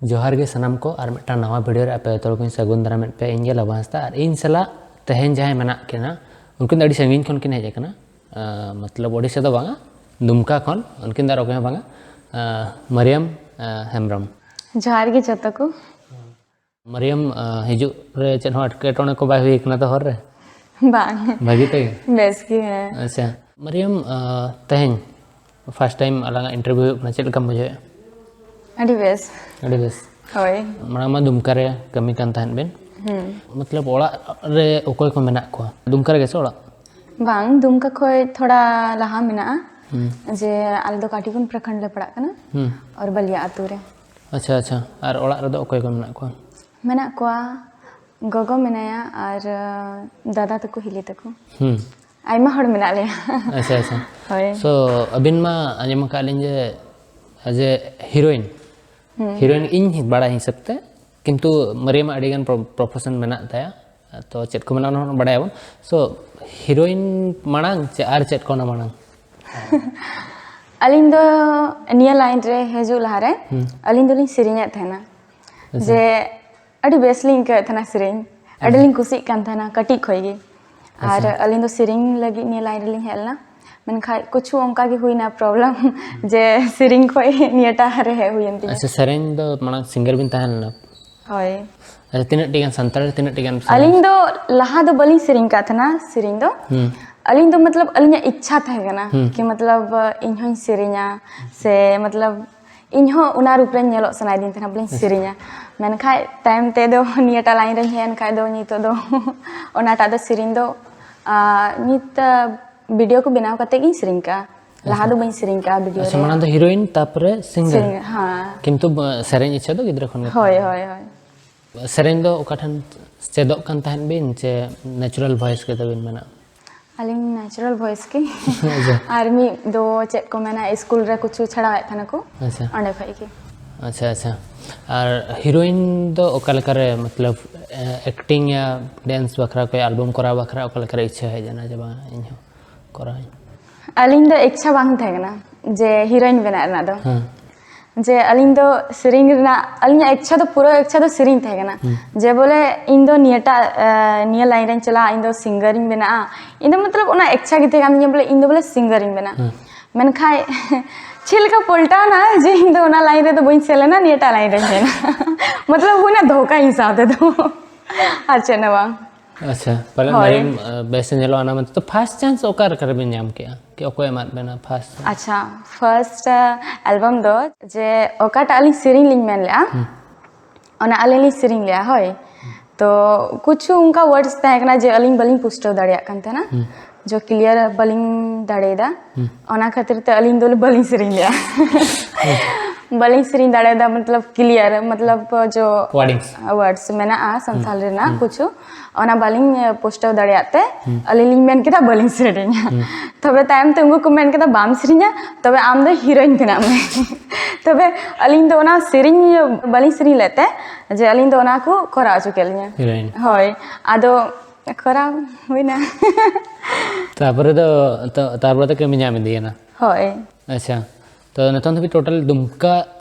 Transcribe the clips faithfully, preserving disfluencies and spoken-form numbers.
ᱡᱚᱦᱟᱨ ᱜᱮ ᱥᱟᱱᱟᱢ ᱠᱚ, ᱟᱨ ᱢᱤᱫᱴᱟᱝ ᱱᱟᱣᱟ ᱵᱷᱤᱰᱤᱭᱳ ᱨᱮ ᱟᱯᱮ ᱡᱚᱛᱚ ᱦᱚᱲ ᱠᱚᱧ ᱥᱟᱹᱜᱩᱱ ᱫᱟᱨᱟᱢᱮᱫ ᱯᱮ᱾ ᱤᱧ ᱜᱮ ᱞᱟᱵᱟ ᱦᱟᱸᱥᱫᱟ, ᱟᱨ ᱤᱧ ᱥᱟᱞᱟᱜ ᱛᱮᱦᱮᱧ ᱡᱟᱦᱟᱸᱭ ᱢᱮᱱᱟᱜ ᱠᱤᱱᱟ, ᱩᱱᱠᱤᱱ ᱫᱚ ᱟᱹᱰᱤ ᱥᱟᱺᱜᱤᱧ ᱠᱷᱚᱱ ᱠᱤᱱ ᱦᱮᱡ ᱟᱠᱟᱱᱟ᱾ ᱟᱸ, ᱢᱚᱛᱞᱚᱵ ᱳᱰᱤᱥᱟ ᱫᱚ ᱵᱟᱝᱟ, ᱫᱩᱢᱠᱟ ᱠᱷᱚᱱ᱾ ᱩᱱᱠᱤᱱ ᱫᱚ ᱟᱨ ᱚᱠᱚᱭ ᱦᱚᱸ ᱵᱟᱝᱟ, ᱟᱸ, ᱢᱟᱨᱤᱭᱟᱢ, ᱟᱸ, ᱦᱮᱢᱵᱨᱚᱢ᱾ ᱡᱚᱦᱟᱨ ᱜᱮ ᱡᱚᱛᱚ ᱠᱚ᱾ ᱢᱟᱨᱤᱭᱟᱢ, ᱟᱸ, ᱦᱤᱡᱩᱜ ᱨᱮ ᱪᱮᱫ ᱦᱚᱸ ᱮᱴᱠᱮᱴᱚᱬᱮ ᱠᱚ ᱵᱟᱭ ᱦᱩᱭ ᱠᱟᱱᱟ ᱛᱚ ᱦᱚᱨ ᱨᱮ? ᱵᱟᱝ᱾ ᱵᱷᱟᱹᱜᱤ ᱛᱮᱜᱮ? ᱵᱮᱥ ᱜᱮ, ᱦᱮᱸ᱾ ᱟᱪᱪᱷᱟ, ᱢᱟᱨᱤᱭᱟᱢ, ᱟᱸ, ᱛᱮᱦᱮᱧ first time ᱟᱞᱟᱝᱟᱜ interview ᱦᱩᱭᱩᱜ ᱠᱟᱱᱟ, ᱪᱮᱫ ᱞᱮᱠᱟᱢ ᱵᱩᱡᱷᱟᱹᱣᱮᱫᱼᱟ? ᱟᱹᱰᱤ ᱵᱮᱥ᱾ ᱟᱹᱰᱤ ᱵᱮᱥ᱾ ᱦᱳᱭ᱾ ᱢᱟᱲᱟᱝ ᱢᱟ ᱫᱩᱢᱠᱟ ᱨᱮ ᱠᱟᱹᱢᱤ ᱠᱟᱱ ᱛᱟᱦᱮᱸᱫ ᱵᱮᱱ᱾ ᱦᱩᱸ᱾ ᱢᱚᱛᱞᱚᱵ, ᱚᱲᱟᱜ ᱨᱮ ᱚᱠᱚᱭ ᱠᱚ ᱢᱮᱱᱟᱜ ᱠᱚᱣᱟ? ᱫᱩᱢᱠᱟ ᱨᱮᱜᱮ ᱥᱮ ᱚᱲᱟᱜ? ᱵᱟᱝ, ᱫᱩᱢᱠᱟ ᱠᱷᱚᱡ ᱛᱷᱚᱲᱟ ᱞᱟᱦᱟ ᱢᱮᱱᱟᱜᱼᱟ᱾ ᱦᱩᱸ᱾ ᱡᱮ ᱟᱞᱮ ᱫᱚ ᱠᱟᱴᱤᱵᱚᱱ ᱯᱨᱚᱠᱷᱚᱸᱰ ᱞᱮ ᱯᱟᱲᱟᱜ ᱠᱟᱱᱟ᱾ ᱦᱩᱸ᱾ ᱚᱨᱵᱟᱞᱤᱭᱟ ᱟᱹᱛᱩ ᱨᱮ᱾ ᱟᱪᱪᱷᱟ, ᱟᱪᱪᱷᱟ᱾ ᱟᱨ ᱚᱲᱟᱜ ᱨᱮᱫᱚ ᱚᱠᱚᱭ ᱠᱚ ᱢᱮᱱᱟᱜ ᱠᱚᱣᱟ? ᱢᱮᱱᱟᱜ ᱠᱚᱣᱟ, ᱜᱚᱜᱚ ᱢᱮᱱᱟᱭᱟ ᱟᱨ, ᱟᱸ, ᱫᱟᱫᱟ ᱛᱟᱠᱚ, ᱦᱤᱞᱤ ᱛᱟᱠᱚ᱾ ᱦᱩᱸ᱾ ᱟᱭᱢᱟ ᱦᱚᱲ ᱢᱮᱱᱟᱜ ᱞᱮᱭᱟ᱾ ᱟᱪᱪᱷᱟ, ᱟᱪᱪᱷᱟ᱾ ᱦᱳᱭ᱾ So, ᱟᱹᱵᱤᱱ ᱢᱟ ᱟᱸᱡᱚᱢ ᱟᱠᱟᱫ ᱞᱤᱧ ᱡᱮ as a heroine, ᱦᱩᱸ᱾ Heroine ᱤᱧ ᱵᱟᱲᱟᱭ ᱦᱤᱥᱟᱹᱵ ᱛᱮ, ᱠᱤᱱᱛᱩ ᱢᱟᱨᱤᱭᱟᱢᱟᱜ ᱟᱹᱰᱤ ᱜᱟᱱ ᱯᱨᱚ-, profession ᱢᱮᱱᱟᱜ ᱛᱟᱭᱟ᱾ ᱛᱚ, ᱪᱮᱫ ᱠᱚ ᱢᱮᱱᱟᱜᱼᱟ, ᱚᱱᱟ ᱦᱚᱸ ᱵᱟᱲᱟᱭᱟᱵᱚᱱ᱾ So, heroine ᱢᱟᱲᱟᱝ ᱪᱮ ᱟᱨ ᱪᱮᱫ ᱠᱚ ᱚᱱᱟ ᱢᱟᱲᱟᱝ? ᱟᱹᱞᱤᱧ ᱫᱚ ᱱᱤᱭᱟᱹ line ᱨᱮ ᱦᱤᱡᱩᱜ ᱞᱟᱦᱟᱨᱮ ᱦᱩᱸ᱾ ᱟᱹᱞᱤᱧ ᱫᱚᱞᱤᱧ ᱥᱮᱨᱮᱧᱮᱫ ᱛᱟᱦᱮᱱᱟ᱾ ᱟᱪᱪᱷᱟ᱾ ᱡᱮ ᱟᱹᱰᱤ ᱵᱮᱥ ᱞᱤᱧ ᱟᱹᱭᱠᱟᱹᱣᱮᱫ ᱛᱟᱦᱮᱱᱟ ᱥᱮᱨᱮᱧ, ᱟᱹᱰᱤ ᱦᱩᱸ᱾ ᱞᱤᱧ ᱠᱩᱥᱤᱜ ᱠᱟᱱ ᱛᱟᱦᱮᱱᱟ ᱠᱟᱹᱴᱤᱡ ᱠᱷᱚᱡ ᱜᱮ᱾ ᱟᱨ ᱟᱪᱪᱷᱟ᱾ ᱟᱹᱞᱤᱧ ᱫᱚ ᱥᱮᱨᱮᱧ ᱞᱟᱹᱜᱤᱫ ᱱᱤᱭᱟᱹ line ᱨᱮᱞᱤᱧ ᱦᱮᱡ ᱞᱮᱱᱟ, ᱢᱮᱱᱠᱷᱟᱱ ᱠᱤᱪᱷᱩ ᱚᱱᱠᱟ ᱜᱮ ᱦᱩᱭᱱᱟ problem ᱡᱮ ᱥᱮᱨᱮᱧ ᱠᱷᱚᱡ ᱱᱤᱭᱟᱹᱴᱟᱜ ᱨᱮ ᱦᱮᱡ ᱦᱩᱭᱮᱱ ᱛᱤᱧᱟ᱾ ᱟᱪᱪᱷᱟ, ᱥᱮᱨᱮᱧ ᱫᱚ ᱢᱟᱲᱟᱝ singer ᱵᱤᱱ ᱛᱟᱦᱮᱸ ᱞᱮᱱᱟ? ᱦᱳᱭ᱾ ᱟᱪᱪᱷᱟ, ᱛᱤᱱᱟᱹᱜ ᱴᱤ ᱜᱟᱱ ᱥᱟᱱᱛᱟᱲ ᱨᱮ ᱛᱤᱱᱟᱹᱜ ᱴᱤ ᱜᱟᱱ ᱥᱮᱨᱮᱧ? ᱟᱹᱞᱤᱧ ᱫᱚ ᱞᱟᱦᱟ ᱫᱚ ᱵᱟᱹᱞᱤᱧ ᱥᱮᱨᱮᱧ ᱠᱟᱜ ᱛᱟᱦᱮᱱᱟ ᱥᱮᱨᱮᱧ ᱫᱚ᱾ ᱦᱩᱸ᱾ ᱟᱹᱞᱤᱧ ᱫᱚ ᱢᱚᱛᱞᱚᱵ ᱟᱹᱞᱤᱧᱟᱜ ᱤᱪᱪᱷᱟ ᱛᱟᱦᱮᱸ ᱠᱟᱱᱟ ᱦᱩᱸ᱾ ᱠᱤ ᱢᱚᱛᱞᱚᱵ ᱤᱧ ᱦᱚᱸᱧ ᱥᱮᱨᱮᱧᱟ, ᱥᱮ ᱢᱚᱛᱞᱚᱵ ᱤᱧ ᱦᱚᱸ ᱚᱱᱟ ᱨᱩᱯ ᱨᱮᱧ ᱧᱮᱞᱚᱜ ᱥᱟᱱᱟᱭᱮᱫᱤᱧ ᱛᱟᱦᱮᱱᱟ, ᱵᱚᱞᱮᱧ ᱟᱪᱪᱷᱟ᱾ ᱥᱮᱨᱮᱧᱟ᱾ ᱢᱮᱱᱠᱷᱟᱡ ᱛᱟᱭᱚᱢ ᱛᱮᱫᱚ ᱱᱤᱭᱟᱹᱴᱟᱜ line ᱨᱮᱧ ᱦᱮᱡ ᱮᱱ ᱠᱷᱟᱡ ᱫᱚ ᱱᱤᱛᱚᱜ ᱫᱚ ᱚᱱᱟᱴᱟᱜ ᱫᱚ ᱥᱮᱨᱮᱧ ᱫᱚ, ᱟᱸ, ᱱᱤᱛ, ᱟᱸ, video ᱠᱚ ᱵᱮᱱᱟᱣ ᱠᱟᱛᱮ ᱜᱤᱧ ᱥᱮᱨᱮᱧ ᱠᱟᱜᱼᱟ᱾ ᱞᱟᱦᱟ ᱟᱪᱪᱷᱟ᱾ ᱫᱚ ᱵᱟᱹᱧ ᱥᱮᱨᱮᱧ ᱠᱟᱜᱼᱟ video ᱟᱪᱪᱷᱟ, ᱨᱮ᱾ ᱢᱟᱲᱟᱝ ᱫᱚ heroine, ᱛᱟᱯᱚᱨᱮ singer᱾ ᱥᱮᱨᱮᱧ, ᱦᱮᱸ᱾ ᱠᱤᱱᱛᱩ, ᱵ-, ᱥᱮᱨᱮᱧ ᱤᱪᱪᱷᱟ ᱫᱚ ᱜᱤᱫᱽᱨᱟᱹ ᱠᱷᱚᱱ ᱜᱮ ᱦᱳᱭ, ᱛᱟᱦᱮᱸ ᱞᱮᱱᱟ᱾ ᱦᱳᱭ, ᱦᱳᱭ᱾ ᱥᱮᱨᱮᱧ ᱫᱚ ᱚᱠᱟ ᱴᱷᱮᱱ ᱪᱮᱫᱚᱜ ᱠᱟᱱ ᱛᱟᱦᱮᱸᱫ ᱵᱤᱱ, ᱪᱮ natural voice ᱜᱮ ᱛᱟᱵᱤᱱ ᱢᱮᱱᱟᱜᱼᱟ? ᱟᱹᱞᱤᱧ natural voice ᱜᱮ᱾ ᱟᱪᱪᱷᱟ᱾ ᱟᱨ ᱢᱤᱫ ᱫᱚ ᱪᱮᱫ ᱠᱚ ᱢᱮᱱᱟ, ᱥᱠᱩᱞ ᱨᱮ ᱠᱤᱪᱷᱩ ᱪᱷᱟᱲᱟᱣᱮᱫ ᱛᱟᱦᱮᱱᱟᱠᱚ, ᱟᱪᱪᱷᱟ᱾ ᱚᱸᱰᱮ ᱠᱷᱚᱡ ᱜᱮ᱾ ᱟᱪᱪᱷᱟ, ᱟᱪᱪᱷᱟ᱾ ᱟᱨ heroine ᱫᱚ ᱚᱠᱟ ᱞᱮᱠᱟᱨᱮ, ᱢᱚᱛᱞᱚᱵ, ᱮ, acting ᱭᱟ, dance ᱵᱟᱠᱷᱨᱟ ᱠᱚ, album ᱠᱚᱨᱟᱣ ᱵᱟᱠᱷᱨᱟ ᱚᱠᱟ ᱞᱮᱠᱟᱨᱮ ᱤᱪᱪᱷᱟᱹ ᱦᱮᱡ ᱮᱱᱟ ᱡᱮ ᱵᱟᱝ ᱤᱧ ᱦᱚᱸ ᱠᱚᱨᱟᱣ ᱟᱹᱧ? ᱟᱹᱞᱤᱧ ᱫᱚ ᱤᱪᱪᱷᱟ ᱵᱟᱝ ᱛᱟᱦᱮᱸ ᱠᱟᱱᱟ ᱡᱮ heroine ᱵᱮᱱᱟᱜ ᱨᱮᱱᱟᱜ ᱫᱚ᱾ ᱦᱮᱸ᱾ ᱡᱮ ᱟᱹᱞᱤᱧ ᱫᱚ ᱥᱮᱨᱮᱧ ᱨᱮᱱᱟᱜ, ᱟᱹᱞᱤᱧᱟᱜ ᱤᱪᱪᱷᱟ ᱫᱚ, ᱯᱩᱨᱟᱹ ᱤᱪᱪᱷᱟ ᱫᱚ ᱥᱮᱨᱮᱧ ᱛᱟᱦᱮᱸ ᱠᱟᱱᱟ᱾ ᱡᱮ ᱵᱚᱞᱮ ᱤᱧ ᱫᱚ ᱱᱤᱭᱟᱹᱴᱟᱜ, ᱟᱸ, ᱱᱤᱭᱟᱹ line ᱨᱮᱧ ᱪᱟᱞᱟᱜᱼᱟ, ᱤᱧ ᱫᱚ singer ᱤᱧ ᱵᱮᱱᱟᱜᱼᱟ, ᱤᱧ ᱫᱚ ᱢᱚᱛᱞᱚᱵ ᱚᱱᱟ ᱤᱪᱪᱷᱟ ᱜᱮ ᱛᱟᱦᱮᱸ ᱠᱟᱱ ᱛᱤᱧᱟᱹ ᱵᱚᱞᱮ ᱤᱧ ᱫᱚ ᱵᱚᱞᱮ singer ᱤᱧ ᱵᱮᱱᱟᱜᱼᱟ᱾ ᱢᱮᱱᱠᱷᱟᱱ ᱪᱮᱫ ᱞᱮᱠᱟ ᱯᱚᱞᱴᱟᱣ ᱱᱟ ᱡᱮ ᱤᱧ ᱫᱚ ᱚᱱᱟ line ᱨᱮᱫᱚ ᱵᱟᱹᱧ ᱥᱮᱱ ᱞᱮᱱᱟ, ᱱᱤᱭᱟᱹᱴᱟᱜ line ᱨᱮᱧ ᱦᱮᱡ ᱮᱱᱟ᱾ ᱢᱚᱛᱞᱚᱵ ᱦᱩᱭᱱᱟ ᱫᱷᱳᱠᱟ ᱤᱧ ᱥᱟᱶ ᱛᱮᱫᱚ᱾ ᱟᱨ ᱪᱮᱫ ᱦᱚᱸ ᱵᱟᱝ᱾ ᱟᱪᱪᱷᱟ, ᱯᱟᱞᱮᱱ ᱦᱳᱭ᱾ ᱵᱷᱟᱜᱮᱢ, ᱟᱸ, ᱵᱮᱥ ᱮ ᱧᱮᱞᱚᱜᱼᱟ, ᱚᱱᱟ ᱢᱮᱱᱛᱮ᱾ ᱛᱚ, first chance ᱚᱠᱟ ᱞᱮᱠᱟ ᱨᱮᱵᱮᱱ ᱧᱟᱢ ᱠᱮᱜᱼᱟ? ᱠᱤ ᱚᱠᱚᱭ ᱮᱢᱟᱫ ᱵᱮᱱᱟ first chance? ᱟᱪᱪᱷᱟ, first, ᱟᱸ, album ᱫᱚ ᱡᱮ ᱚᱠᱟᱴᱟᱜ ᱟᱹᱞᱤᱧ ᱥᱮᱨᱮᱧ ᱞᱤᱧ ᱢᱮᱱ ᱞᱮᱜᱼᱟ, ᱚᱱᱟ ᱟᱹᱞᱤᱧ ᱞᱤᱧ ᱥᱮᱨᱮᱧ ᱞᱮᱜᱼᱟ, ᱦᱳᱭ᱾ ᱛᱚ, ᱠᱩᱪᱷᱩ ᱚᱱᱠᱟ words ᱛᱟᱦᱮᱸ ᱠᱟᱱᱟ ᱡᱮ ᱟᱹᱞᱤᱧ ᱵᱟᱹᱞᱤᱧ ᱯᱩᱥᱴᱟᱹᱣ ᱫᱟᱲᱮᱭᱟᱜ ᱠᱟᱱ ᱛᱟᱦᱮᱱᱟ, ᱡᱚ clear ᱵᱟᱹᱞᱤᱧ ᱫᱟᱲᱮᱭᱟᱫᱟ᱾ ᱚᱱᱟ ᱠᱷᱟᱹᱛᱤᱨ ᱛᱮ ᱟᱹᱞᱤᱧ ᱫᱚ ᱵᱟᱹᱞᱤᱧ ᱥᱮᱨᱮᱧ ᱞᱮᱜᱼᱟ᱾ ᱵᱟᱹᱞᱤᱧ ᱥᱮᱨᱮᱧ ᱫᱟᱲᱮᱭᱟᱫᱟ, ᱢᱚᱛᱞᱚᱵ clear, ᱢᱚᱛᱞᱚᱵ ᱡᱚ Wordings᱾ Words ᱢᱮᱱᱟᱜᱼᱟ ᱥᱟᱱᱛᱟᱲ ᱨᱮᱱᱟᱜ ᱠᱩᱪᱷᱩ, ᱚᱱᱟ ᱵᱟᱹᱞᱤᱧ ᱯᱩᱥᱴᱟᱹᱣ ᱫᱟᱲᱮᱭᱟᱜ ᱛᱮ ᱟᱹᱞᱤᱧ ᱞᱤᱧ ᱢᱮᱱ ᱠᱮᱫᱟ ᱵᱟᱹᱞᱤᱧ ᱥᱮᱨᱮᱧᱟ᱾ ᱛᱚᱵᱮ ᱛᱟᱭᱚᱢ ᱛᱮ ᱩᱱᱠᱩ ᱠᱚ ᱢᱮᱱ ᱠᱮᱫᱟ, "ᱵᱟᱢ ᱥᱮᱨᱮᱧᱟ, ᱛᱚᱵᱮ ᱟᱢ ᱫᱚ heroine ᱵᱮᱱᱟᱜ ᱢᱮ᱾" ᱛᱚᱵᱮ ᱟᱹᱞᱤᱧ ᱫᱚ ᱚᱱᱟ ᱥᱮᱨᱮᱧ ᱵᱟᱹᱞᱤᱧ ᱥᱮᱨᱮᱧ ᱞᱮᱫ ᱛᱮ ᱡᱮ ᱟᱹᱞᱤᱧ ᱫᱚ ᱚᱱᱟ ᱠᱚ ᱠᱚᱨᱟᱣ ᱦᱚᱪᱚ ᱠᱮᱫ ᱞᱤᱧᱟ᱾ Heroine᱾ ᱦᱳᱭ, ᱟᱫᱚ ᱠᱚᱨᱟᱣ ᱦᱩᱭᱱᱟ᱾ ᱛᱟᱨᱯᱚᱨᱮ ᱫᱚ, ᱛᱚ, ᱛᱟᱨᱯᱚᱨᱮ ᱫᱚ ᱠᱟᱹᱢᱤ ᱧᱟᱢ ᱤᱫᱤᱭᱮᱱᱟ? ᱦᱳᱭ᱾ ᱟᱪᱪᱷᱟ, ᱛᱚ ᱱᱤᱛᱚᱝ ᱫᱷᱟᱹᱵᱤᱡ total ᱫᱩᱢᱠᱟ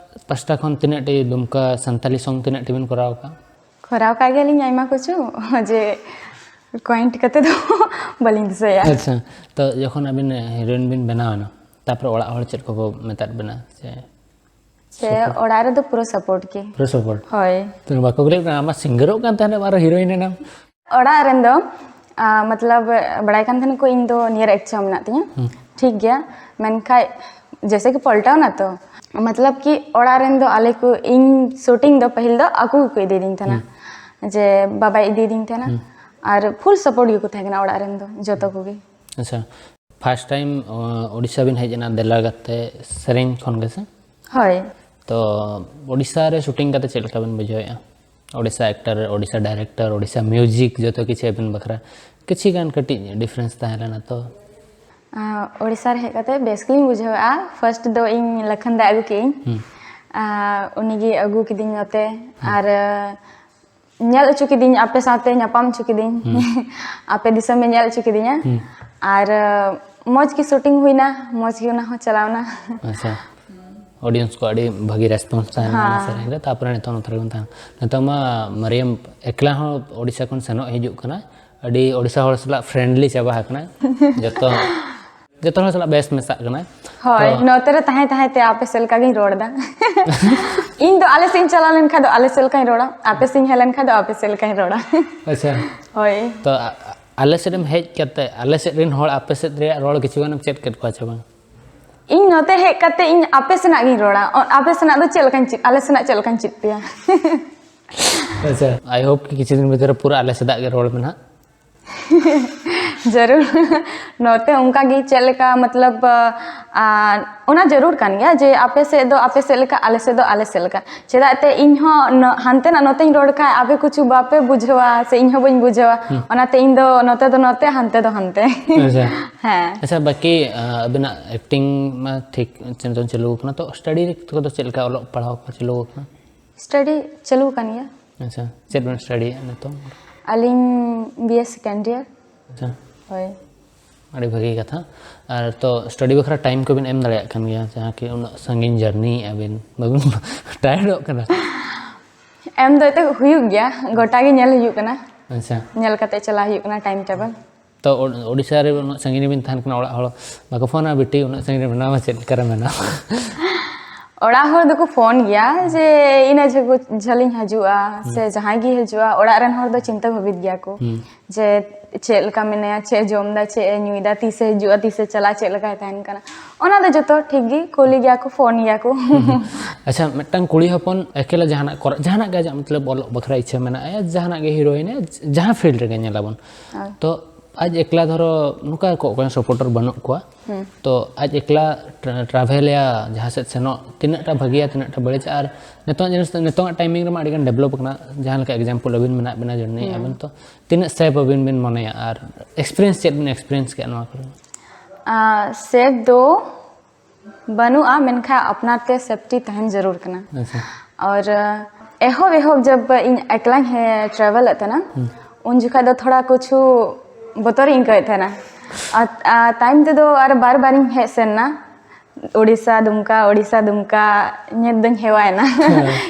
ᱯᱟᱥᱴᱟ ᱠᱷᱚᱱ ᱛᱤᱱᱟᱹᱜ ᱴᱤ ᱫᱩᱢᱠᱟ ᱥᱟᱱᱛᱟᱞᱤ song ᱛᱤᱱᱟᱹᱜ ᱴᱤ ᱵᱤᱱ ᱠᱚᱨᱟᱣ ᱟᱠᱟᱫᱼᱟ? ᱠᱚᱨᱟᱣ ᱠᱟᱜ ᱜᱮᱭᱟᱞᱤᱧ ᱟᱭᱢᱟ ᱠᱤᱪᱷᱩ, ᱡᱮ count ᱠᱟᱛᱮ ᱫᱚ ᱵᱟᱹᱞᱤᱧ ᱫᱤᱥᱟᱹᱭᱟ᱾ ᱟᱪᱪᱷᱟ, ᱛᱚ ᱡᱚᱠᱷᱚᱱ ᱟᱹᱵᱤᱱ heroine ᱵᱤᱱ ᱵᱮᱱᱟᱣ ᱮᱱᱟ, ᱛᱟᱨᱯᱚᱨᱮ ᱚᱲᱟᱜ ᱦᱚᱲ ᱪᱮᱫ ᱠᱚᱠᱚ ᱢᱮᱛᱟᱫ ᱵᱤᱱᱟ? ᱥᱮ ᱥᱮ support? ᱚᱲᱟᱜ ᱨᱮᱫᱚ ᱯᱩᱨᱟᱹ support ᱜᱮ᱾ ᱯᱩᱨᱟᱹ support? ᱦᱳᱭ᱾ ᱛᱚ ᱵᱟᱠᱚ ᱠᱩᱞᱤᱭᱮᱫ ᱵᱮᱱᱟ, "ᱟᱢ ᱢᱟ singerᱚᱜ ᱠᱟᱱ ᱛᱟᱦᱮᱱᱟᱢ, ᱟᱨᱚ heroine ᱮᱱᱟᱢ?" ᱚᱲᱟᱜ ᱨᱮᱱ ᱫᱚ, ᱟ, ᱢᱚᱛᱞᱚᱵ, ᱵᱟᱲᱟᱭ ᱠᱟᱱ ᱛᱟᱦᱮᱱᱟ ᱠᱚ ᱤᱧ ᱫᱚ ᱱᱤᱭᱟᱹᱨᱮ ᱤᱪᱪᱷᱟ ᱢᱮᱱᱟᱜ ᱛᱤᱧᱟᱹ᱾ ᱴᱷᱤᱠ ᱜᱮᱭᱟ, ᱢᱮᱱᱠᱷᱟᱡ ᱡᱮᱥᱮ ᱠᱤ ᱯᱟᱞᱴᱟᱣ ᱱᱟ ᱛᱚ, ᱢᱚᱛᱞᱚᱵ ᱠᱤ ᱚᱲᱟᱜ ᱨᱮᱱ ᱫᱚ ᱟᱞᱮ ᱠᱚ, ᱤᱧ shooting ᱫᱚ ᱯᱟᱹᱦᱤᱞ ᱫᱚ ᱟᱠᱚ ᱜᱮᱠᱚ ᱤᱫᱤᱭᱫᱤᱧ ᱛᱟᱦᱮᱱᱟ, ᱡᱮ ᱵᱟᱵᱟᱭ ᱤᱫᱤᱭᱫᱤᱧ ᱛᱟᱦᱮᱱᱟ᱾ ᱟᱨ full support ᱜᱮᱠᱚ ᱛᱟᱦᱮᱸ ᱠᱟᱱᱟ ᱚᱲᱟᱜ ᱨᱮᱱ ᱫᱚ ᱡᱚᱛᱚ ᱠᱚᱜᱮ᱾ ᱟᱪᱪᱷᱟ, first time, ᱚ, ᱳᱰᱤᱥᱟ ᱵᱤᱱ ᱦᱮᱡ ᱮᱱᱟ ᱫᱮᱞᱟ ᱜᱟᱛᱮ ᱥᱮᱨᱮᱧ ᱠᱷᱚᱱ ᱜᱮ ᱥᱮ? ᱦᱳᱭ᱾ ᱛᱚ ᱳᱰᱤᱥᱟ ᱨᱮ shooting ᱠᱟᱛᱮ ᱪᱮᱫ ᱞᱮᱠᱟ ᱵᱤᱱ ᱵᱩᱡᱷᱟᱹᱣᱮᱫᱼᱟ? Odisha actor, Odisha director, Odisha music, ᱡᱚᱛᱚ ᱠᱤᱪᱷᱩ ᱟᱵᱤᱱ ᱵᱟᱠᱷᱨᱟ ᱠᱤᱪᱷᱤ ᱜᱟᱱ ᱠᱟᱹᱴᱤᱡ difference ᱛᱟᱦᱮᱸ ᱞᱮᱱᱟ ᱛᱚ? ᱟᱸ, ᱳᱰᱤᱥᱟ ᱨᱮ ᱦᱮᱡ ᱠᱟᱛᱮ ᱵᱮᱥ ᱜᱤᱧ ᱵᱩᱡᱷᱟᱹᱣᱮᱫᱼᱟ᱾ First ᱫᱚ ᱤᱧ ᱞᱟᱠᱷᱟᱱ ᱫᱟᱭ ᱟᱹᱜᱩ ᱠᱮᱫ ᱤᱧ᱾ ᱟᱸ, ᱩᱱᱤᱜᱮ ᱟᱹᱜᱩ ᱠᱤᱫᱤᱧ ᱱᱚᱛᱮ᱾ ᱟᱨ, ᱟᱸ, ᱧᱮᱞ ᱦᱚᱪᱚ ᱠᱤᱫᱤᱧ, ᱟᱯᱮ ᱥᱟᱶᱛᱮ ᱧᱟᱯᱟᱢ ᱦᱚᱪᱚ ᱠᱤᱫᱤᱧ᱾ ᱟᱯᱮ ᱫᱤᱥᱚᱢᱮ ᱧᱮᱞ ᱦᱚᱪᱚ ᱠᱤᱫᱤᱧᱟ᱾ ᱟᱨ, ᱟᱸ, ᱢᱚᱡᱽ ᱜᱮ shooting ᱦᱩᱭᱱᱟ, ᱢᱚᱡᱽ ᱜᱮ ᱚᱱᱟ ᱦᱚᱸ ᱪᱟᱞᱟᱣᱱᱟ᱾ ᱟᱪᱪᱷᱟ᱾ ᱚᱰᱤᱭᱮᱱᱥ ᱠᱚ ᱟᱹᱰᱤ ᱵᱷᱟᱹᱜᱤ ᱨᱮᱥᱯᱚᱱᱥ ᱛᱟᱦᱮᱱᱟ ᱚᱱᱟ ᱦᱮᱸ᱾ ᱥᱮᱨᱮᱧ ᱨᱮ᱾ ᱛᱟᱨᱯᱚᱨᱮ ᱱᱤᱛᱚᱝ ᱱᱚᱛᱮ ᱨᱮᱵᱚᱱ ᱛᱟᱦᱮᱱᱟ᱾ ᱱᱤᱛᱚᱝ ᱢᱟ ᱢᱟᱨᱤᱭᱟᱢ ᱮᱠᱞᱟ ᱦᱚᱸ ᱳᱰᱤᱥᱟ ᱠᱷᱚᱱ ᱥᱮᱱᱚᱜ ᱦᱤᱡᱩᱜ ᱠᱟᱱᱟ᱾ ᱟᱹᱰᱤ ᱳᱰᱤᱥᱟ ᱦᱚᱲ ᱥᱟᱞᱟᱜ ᱯᱷᱨᱮᱱᱰᱞᱤ ᱪᱟᱵᱟ ᱟᱠᱟᱱᱟ᱾ ᱡᱚᱛᱚ ᱡᱚᱛᱚ ᱦᱚᱲ ᱥᱟᱞᱟᱜ ᱵᱮᱥ ᱢᱮᱥᱟᱜ ᱠᱟᱱᱟ᱾ ᱦᱳᱭ, ᱛᱚ ᱱᱚᱛᱮ ᱨᱮ ᱛᱟᱦᱮᱸ ᱛᱟᱦᱮᱸ ᱛᱮ ᱟᱯᱮ ᱥᱮᱫ ᱞᱮᱠᱟ ᱜᱤᱧ ᱨᱚᱲ ᱮᱫᱟ᱾ ᱤᱧ ᱫᱚ ᱟᱞᱮ ᱥᱮᱫ ᱤᱧ ᱪᱟᱞᱟᱣ ᱞᱮᱱᱠᱷᱟᱱ ᱫᱚ ᱟᱞᱮ ᱥᱮᱫ ᱞᱮᱠᱟᱧ ᱨᱚᱲᱟ, ᱟᱯᱮ ᱥᱮᱫ ᱤᱧ ᱦᱮᱡ ᱞᱮᱱᱠᱷᱟᱱ ᱫᱚ ᱟᱯᱮ ᱥᱮᱫ ᱞᱮᱠᱟᱧ ᱨᱚᱲᱟ᱾ ᱟᱪᱪᱷᱟ᱾ ᱦᱳᱭ᱾ ᱛᱚ ᱟ- ᱟ- ᱟᱞᱮ ᱥᱮᱫ ᱮᱢ ᱦᱮᱡ ᱠᱟᱛᱮ ᱟᱞᱮ ᱥᱮᱫ ᱨᱮᱱ ᱦᱚᱲ ᱟᱯᱮ ᱥᱮᱫ ᱨᱮᱭᱟᱜ ᱨᱚᱲ ᱠᱤᱪᱷᱩ ᱜᱟᱱᱮᱢ ᱪᱮᱫ ᱠᱮᱫ ᱠᱚᱣᱟ ᱪᱮ ᱵᱟᱝ? ᱤᱧ ᱱᱚᱛᱮ ᱦᱮᱡ ᱠᱟᱛᱮ ᱤᱧ ᱟᱯᱮ ᱥᱮᱱᱟᱜ ᱜᱤᱧ ᱨᱚᱲᱟ᱾ ᱚ, ᱟᱯᱮ ᱥᱮᱱᱟᱜ ᱫᱚ ᱪᱮᱫ ᱞᱮᱠᱟᱧ ᱪᱮᱫ, ᱟᱞᱮ ᱥᱮᱱᱟᱜ ᱪᱮᱫ ᱞᱮᱠᱟᱧ ᱪᱮᱫ ᱯᱮᱭᱟ? ᱟᱪᱪᱷᱟ, I hope ᱠᱤ ᱠᱤᱪᱷᱩ ᱫᱤᱱ ᱵᱷᱤᱛᱤᱨ ᱨᱮ ᱯᱩᱨᱟᱹ ᱟᱞᱮ ᱥᱮᱫᱟᱜ ᱜᱮ ᱨᱚᱲ ᱢᱮ ᱱᱟᱦᱟᱜ᱾ ᱡᱟᱹᱨᱩᱲ᱾ ᱱᱚᱛᱮ ᱚᱱᱠᱟ ᱜᱮ ᱪᱮᱫ ᱞᱮᱠᱟ ᱢᱚᱛᱞᱚᱵ, ᱟ, ᱚᱱᱟ ᱡᱟᱹᱨᱩᱲ ᱠᱟᱱ ᱜᱮᱭᱟ ᱡᱮ ᱟᱯᱮ ᱥᱮᱫ ᱫᱚ ᱟᱯᱮ ᱥᱮᱫ ᱞᱮᱠᱟ, ᱟᱞᱮ ᱥᱮᱫ ᱫᱚ ᱟᱞᱮ ᱥᱮᱫ ᱞᱮᱠᱟ᱾ ᱪᱮᱫᱟᱜ ᱛᱮ ᱤᱧ ᱦᱚᱸ ᱱᱚ-, ᱦᱟᱱᱛᱮ ᱱᱟᱜ ᱱᱚᱛᱮᱧ ᱨᱚᱲ ᱠᱷᱟᱡ ᱟᱯᱮ ᱠᱩᱪᱷᱩ ᱵᱟᱯᱮ ᱵᱩᱡᱷᱟᱹᱣᱟ ᱥᱮ ᱤᱧ ᱦᱚᱸ ᱵᱟᱹᱧ ᱵᱩᱡᱷᱟᱹᱣᱟ᱾ ᱦᱩᱸ᱾ ᱚᱱᱟᱛᱮ ᱤᱧ ᱫᱚ ᱱᱚᱛᱮ ᱫᱚ ᱱᱚᱛᱮ, ᱦᱟᱱᱛᱮ ᱫᱚ ᱦᱟᱱᱛᱮ᱾ ᱟᱪᱪᱷᱟ᱾ ᱦᱮᱸ᱾ ᱟᱪᱪᱷᱟ, ᱵᱟᱹᱠᱤ, ᱟ, ᱟᱵᱤᱱᱟᱜ ᱮᱠᱴᱤᱝ ᱢᱟ ᱴᱷᱤᱠ ᱪᱟᱹᱞᱩ ᱟᱠᱟᱱᱟ, ᱛᱚ ᱥᱴᱟᱰᱤ ᱠᱚᱫᱚ ᱪᱮᱫ ᱞᱮᱠᱟ ᱚᱞᱚᱜ ᱯᱟᱲᱦᱟᱣ ᱠᱚ ᱪᱟᱹᱞᱩ ᱟᱠᱟᱱᱟ? ᱥᱴᱟᱰᱤ ᱪᱟᱹᱞᱩ ᱟᱠᱟᱱ ᱜᱮᱭᱟ᱾ ᱟᱪᱪᱷᱟ, ᱪᱮᱫ ᱵᱮᱱ ᱥᱴᱟᱰᱤᱭᱮᱫᱼᱟ ᱱᱤᱛᱚᱝ? ᱟᱹᱞᱤᱧ ᱵᱤ ᱮ second year᱾ ᱟᱪᱪᱷᱟ᱾ ᱦᱳᱭ᱾ ᱟᱹᱰᱤ ᱵᱷᱟᱹᱜᱤ ᱠᱟᱛᱷᱟ᱾ ᱟᱨ ᱛᱚ ᱥᱴᱟᱰᱤ ᱵᱟᱠᱷᱨᱟ ᱴᱟᱭᱤᱢ ᱠᱚᱵᱤᱱ ᱮᱢ ᱫᱟᱲᱮᱭᱟᱜ ᱠᱟᱱ ᱜᱮᱭᱟ, ᱡᱟᱦᱟᱸ ᱠᱤ ᱩᱱᱟᱹᱜ ᱥᱟᱺᱜᱤᱧ ᱡᱟᱨᱱᱤᱭᱮᱫᱼᱟ ᱵᱤᱱ, ᱵᱟᱵᱤᱱ ᱴᱟᱭᱟᱨᱰᱚᱜ ᱠᱟᱱᱟ? ᱮᱢ ᱫᱚ ᱮᱱᱛᱮᱫ ᱦᱩᱭᱩᱜ ᱜᱮᱭᱟ, ᱜᱚᱴᱟ ᱜᱮ ᱧᱮᱞ ᱦᱩᱭᱩᱜ ᱠᱟᱱᱟ᱾ ᱟᱪᱪᱷᱟ᱾ ᱧᱮᱞ ᱠᱟᱛᱮ ᱪᱟᱞᱟᱜ ᱦᱩᱭᱩᱜ ᱠᱟᱱᱟ time table᱾ ᱛᱚ ᱳ-, ᱳᱰᱤᱥᱟ ᱨᱮ ᱩᱱᱟᱹᱜ ᱥᱟᱺᱜᱤᱧ ᱨᱮᱵᱤᱱ ᱛᱟᱦᱮᱱ ᱠᱟᱱᱟ, ᱚᱲᱟᱜ ᱦᱚᱲ ᱵᱟᱠᱚ ᱯᱷᱳᱱᱟ, "ᱵᱤᱴᱤ ᱩᱱᱟᱹᱜ ᱥᱟᱺᱜᱤᱧ ᱨᱮ ᱢᱮᱱᱟᱢᱟ, ᱪᱮᱫ ᱞᱮᱠᱟ ᱨᱮ ᱢᱮᱱᱟᱢᱟ?" ᱚᱲᱟᱜ ᱦᱚᱲ ᱫᱚᱠᱚ ᱯᱷᱳᱱ ᱜᱮᱭᱟ ᱡᱮ ᱤᱱᱟᱹ ᱡᱷᱟᱹᱜᱩ-, ᱡᱷᱟᱹᱞᱤᱧ ᱦᱤᱡᱩᱜᱼᱟ ᱥᱮ ᱦᱩᱸ᱾ ᱡᱟᱦᱟᱸᱭ ᱜᱮ ᱦᱤᱡᱩᱜᱼᱟ, ᱚᱲᱟᱜ ᱨᱮᱱ ᱦᱚᱲ ᱫᱚ ᱪᱤᱱᱛᱟᱹ ᱵᱷᱟᱹᱵᱤᱛ ᱜᱮᱭᱟ ᱠᱚ ᱦᱩᱸ᱾ ᱡᱮ ᱪᱮᱫ ᱞᱮᱠᱟ ᱢᱮᱱᱟᱭᱟ, ᱪᱮᱫ ᱮ ᱡᱚᱢ ᱮᱫᱟ, ᱪᱮᱫ ᱮ ᱧᱩᱭᱮᱫᱟ, ᱛᱤᱥᱮ ᱦᱤᱡᱩᱜᱼᱟ, ᱛᱤᱥᱮ ᱪᱟᱞᱟᱜᱼᱟ, ᱪᱮᱫ ᱞᱮᱠᱟᱭ ᱛᱟᱦᱮᱱ ᱠᱟᱱᱟ, ᱚᱱᱟ ᱫᱚ ᱡᱚᱛᱚ ᱴᱷᱤᱠ ᱜᱮ, ᱠᱩᱞᱤ ᱜᱮᱭᱟ ᱠᱚ, ᱯᱷᱳᱱ ᱜᱮᱭᱟ ᱠᱚ᱾ ᱦᱩᱸ᱾ ᱟᱪᱪᱷᱟ, ᱢᱤᱫᱴᱟᱝ ᱠᱩᱲᱤ ᱦᱚᱯᱚᱱ ᱮᱠᱮᱞᱟ ᱡᱟᱦᱟᱱᱟᱜ ᱠᱚᱨᱟᱣ, ᱡᱟᱦᱟᱱᱟᱜ ᱜᱮ ᱟᱡᱟᱜ ᱢᱚᱛᱞᱚᱵ ᱚᱞᱚᱜ ᱵᱟᱠᱷᱨᱟ ᱤᱪᱪᱷᱟᱹ ᱢᱮᱱᱟᱜᱼᱟ, ᱡᱟᱦᱟᱱᱟᱜ ᱜᱮ ᱦᱤᱨᱳᱭᱤᱱ ᱮ, ᱡᱟᱦᱟᱸ field ᱨᱮᱜᱮ ᱧᱮᱞᱟᱵᱚᱱ, ᱦᱳᱭ᱾ ᱛᱚ ᱟᱡ ᱮᱠᱞᱟ ᱫᱷᱚᱨᱚ ᱱᱚᱝᱠᱟ ᱠᱚ ᱚᱠᱚᱭ ᱦᱚᱸ supporter ᱵᱟᱹᱱᱩᱜ ᱠᱚᱣᱟ, ᱦᱩᱸ᱾ ᱛᱚ ᱟᱡ ᱮᱠᱞᱟ ᱴᱨᱟ-, travel ᱮᱭᱟ, ᱡᱟᱦᱟᱸ ᱥᱮᱫ ᱥᱮᱱᱚᱜ ᱛᱤᱱᱟᱹᱜ ᱴᱟ ᱵᱷᱟᱹᱜᱤᱭᱟ, ᱛᱤᱱᱟᱹᱜ ᱴᱟ ᱵᱟᱹᱲᱤᱡᱟ, ᱟᱨ ᱱᱤᱛᱚᱜ ᱡᱤᱱᱤᱥ, ᱱᱤᱛᱚᱜᱟᱜ timing ᱨᱮᱢᱟ ᱟᱹᱰᱤ ᱜᱟᱱ develop ᱟᱠᱟᱱᱟ, ᱡᱟᱦᱟᱸ ᱞᱮᱠᱟ example ᱟᱹᱵᱤᱱ ᱢᱮᱱᱟᱜ ᱵᱤᱱᱟ, journey ᱦᱩᱸ᱾ ᱟᱵᱤᱱ ᱛᱚ ᱛᱤᱱᱟᱹᱜ safe ᱟᱹᱵᱤᱱ ᱵᱤᱱ ᱢᱚᱱᱮᱭᱟ, ᱟᱨ experience ᱪᱮᱫ ᱵᱤᱱ experience ᱠᱮᱫᱼᱟ ᱱᱚᱣᱟ ᱠᱚᱨᱮ? ᱟᱨ safe ᱫᱚ ᱵᱟᱹᱱᱩᱜᱼᱟ, ᱢᱮᱱᱠᱷᱟᱱ ᱟᱯᱱᱟᱨ ᱛᱮ safety ᱛᱟᱦᱮᱱ ᱡᱟᱹᱨᱩᱲ ᱠᱟᱱᱟ᱾ ᱟᱪᱪᱷᱟ᱾ ᱟᱨ ᱮᱦᱚᱵ ᱮᱦᱚᱵ ᱡᱟᱵ ᱤᱧ ᱮᱠᱞᱟᱧ ᱦᱮ-, travel ᱮᱫ ᱛᱟᱦᱮᱱᱟ, ᱦᱩᱸ᱾ ᱩᱱ ᱡᱚᱠᱷᱟᱡ ᱫᱚ ᱛᱷᱚᱲᱟ ᱠᱤᱪᱷᱩ ᱵᱚᱛᱚᱨ ᱤᱧ ᱟᱹᱭᱠᱟᱹᱣᱮᱫ ᱛᱟᱦᱮᱱᱟ᱾ ᱟᱨ, ᱟᱨ ᱛᱟᱭᱚᱢ ᱛᱮᱫᱚ ᱟᱨ ᱵᱟᱨ ᱵᱟᱨᱤᱧ ᱦᱮᱡ ᱥᱮᱱ ᱮᱱᱟ᱾ ᱳᱰᱤᱥᱟ ᱫᱩᱢᱠᱟ, ᱳᱰᱤᱥᱟ ᱫᱩᱢᱠᱟ ᱧᱮᱞ ᱫᱚᱧ ᱦᱮᱣᱟᱭᱮᱱᱟ᱾